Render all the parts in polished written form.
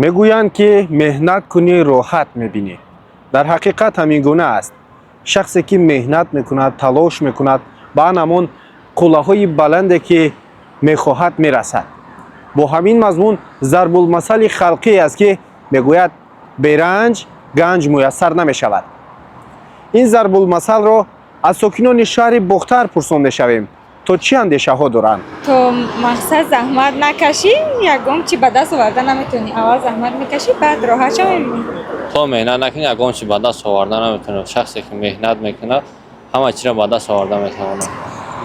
Мегӯянд, ки меҳнат кунӣ, роҳат мебинӣ. Дар ҳақиқат ҳамин гуна аст. Шахсе ки меҳнат мекунад, талош мекунад, ба ан ҳамон қуллаҳои баланде, ки мехоҳад, мерасад. Бо ҳамин мазмун зарбулмасали халқӣ аст, ки мегӯяд: «Беранҷ ганҷ муяссар намешавад». Ин зарбулмасалро аз сокинони шаҳри Бохтар пурсон мешавем, то чӣ андешаҳо доранд. То мақсад заҳмат накашӣ, ягон чи ба даст оварда наметавонӣ. Аввал заҳмат мекашӣ, баъд роҳатшо мебинӣ. То меҳнат накунӣ, ягон чи ба даст оварда наметавонӣ. Шахсе ки меҳнат мекунад, ҳама чиро ба даст оварда метавонад.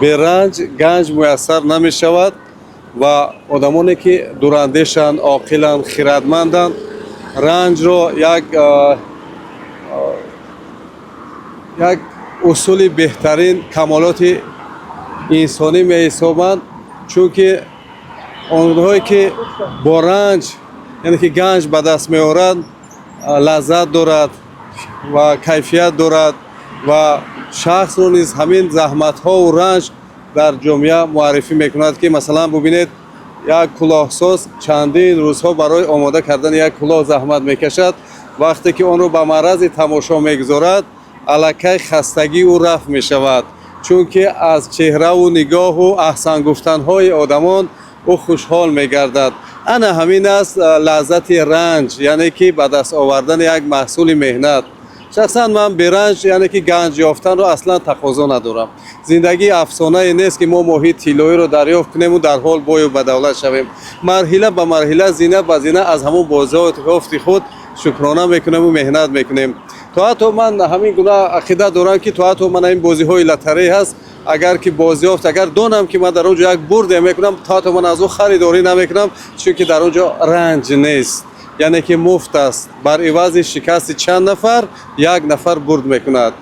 Беранҷ ганҷ муяссар намешавад ва одамоне ки дурандешанд, оқиланд, хирадманданд, ранҷро як усули беҳтарин камолоти инсонӣ меҳисобанд, чунки онҳое ки бо ранҷ, яъне ки ганҷ ба даст меоранд, лаззат дорад ва кайфият дорад ва шахсро низ ҳамин заҳматҳову ранҷ дар ҷомеа муаррифӣ мекунад, ки масалан бубинед, як кӯлоҳсоз чандин рӯзҳо барои омода кардани як кӯлоҳ заҳмат мекашад. Вақте ки онро ба маърази тамошо мегузорад, аллакай хастагии ӯ рафт мешавад, чунки аз чеҳраву нигоҳу аҳсан гуфтанҳои одамон ӯ хушҳол мегардад. Ана ҳамин аст лаззати ранҷ, яъне ки ба даст овардани як маҳсули меҳнат. Шахсан ман беранҷ, яъне ки ганҷ ёфтанро аслан тақозо надорам. Зиндагӣ афсонае нест, ки мо моҳии тиллоиро дарёфт кунему дар ҳол бою ба давлат шавем. Марҳила ба марҳила, зина ба зина аз ҳамон бозёфти худ шукрона мекунему меҳнат мекунем. То ҳатто ман ҳамин гуна ақида дорам, ки то ҳатто ман ин бозиҳои лотарея ҳаст, агар ки бозёфт, агар донам, ки ман дар он ҷо як бурде мекунам, то ҳатто ман аз ӯ харидорӣ намекунам, чунки дар он ҷо ранҷ нест, яъне ки муфт аст. Бар ивази шикасти чанд нафар як нафар бурд мекунад.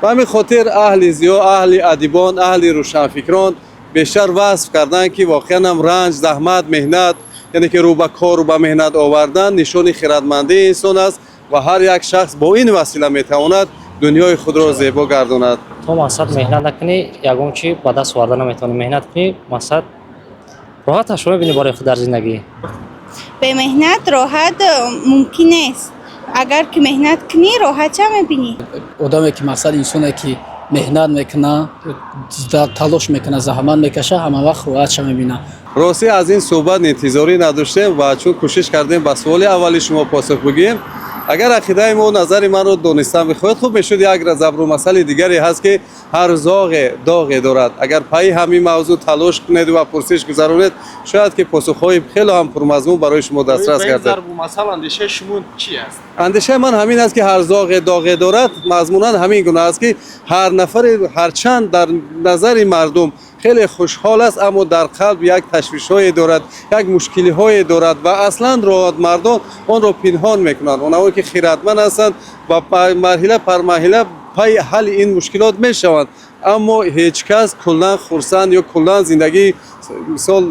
Ба ҳамин хотир аҳли зиё, аҳли адибон, аҳли рӯшанфикрон бештар васф карданд, ки воқеан ҳам ранҷ, заҳмат, меҳнат, яъне ки рӯ ба кору ба меҳнат овардан нишони хирадмандии инсон аст ва ҳар як шахс бо ин васила метавонад дунёи худро зебо гардонад. То мақсад меҳнат накунӣ, ягон чи ба даст оварда наметавонӣ. Меҳнат кунӣ, мақсад роҳаташро мебинӣ барои худ дар зиндагӣ. Бемеҳнат роҳат мумкин нест. Агар ки меҳнат кунӣ, роҳатша мебинӣ. Одаме ки, мақсад, инсоне ки меҳнат мекунад, талош мекунад, заҳмат мекашад, ҳама вақт роҳатша мебинад. Ростӣ, аз ин суҳбат интизорӣ надоштем ва чун кӯшиш кардем ба суоли аввали шумо посух бигӯем, агар ақидаи мо, назари маро донистан бихоҳед, хуб мешуд. Як зарбулмасали дигаре ҳаст, ки ҳар зоғе доғе дорад. Агар пайи ҳамин мавзӯъ талош кунед ва пурсиш гузаронед, шояд ки посухҳои хеле ҳам пурмазмун барои шумо дастрас гардад. Зарбулмасал андешаи шумо чӣ аст? Андешаи ман ҳамин аст, ки ҳар зоғе доғе дорад мазмунан ҳамин гуна аст, ки ҳар нафаре ҳарчанд дар назари мардум хеле хушҳол аст, аммо дар қалб як ташвишҳое дорад, як мушкилиҳое дорад ва аслан роҳатмардон онро пинҳон мекунанд. Онҳое ки хирадманд ҳастанд ва марҳила пармарҳила пайи ҳалли ин мушкилот мешаванд, аммо ҳеҷ кас куллан хурсанд ё куллан зиндагии мисол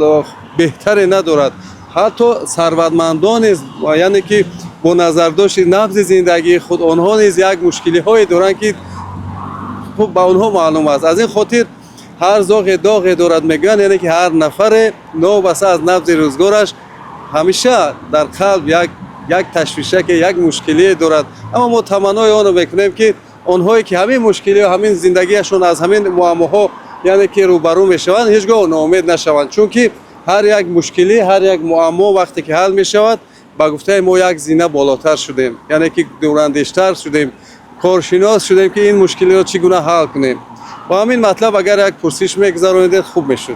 беҳтаре надорад. Ҳатто сарватмандон низ, яъне ки бо назардошти набзи зиндагии худ, онҳо низ як мушкилиҳое доранд, ки хуб ба онҳо маълум аст. Аз ин хотир ҳар зоғе доғе дорад мегӯянд, яъне ки ҳар нафаре новобаста аз набзи рӯзгораш ҳамеша дар қалб як ташвишаке, як мушкилие дорад. Аммо мо таманнои онро мекунем, ки онҳое ки ҳамин мушкилиҳо, ҳамин зиндагиашон аз ҳамин муаммоҳо, яъне ки рӯбарӯ мешаванд, ҳеҷ гоҳ ноумед нашаванд, чунки ҳар як мушкилӣ, ҳар як муаммо вақте ки ҳал мешавад, ба гуфтаи мо, як зина болотар шудем, яъне ки дурандештар шудем, коршинос шудем, ки ин мушкилиро чӣ гуна ҳал кунем. Бо ҳамин матлаб агар як пурсиш мегузаронидед, хуб мешуд.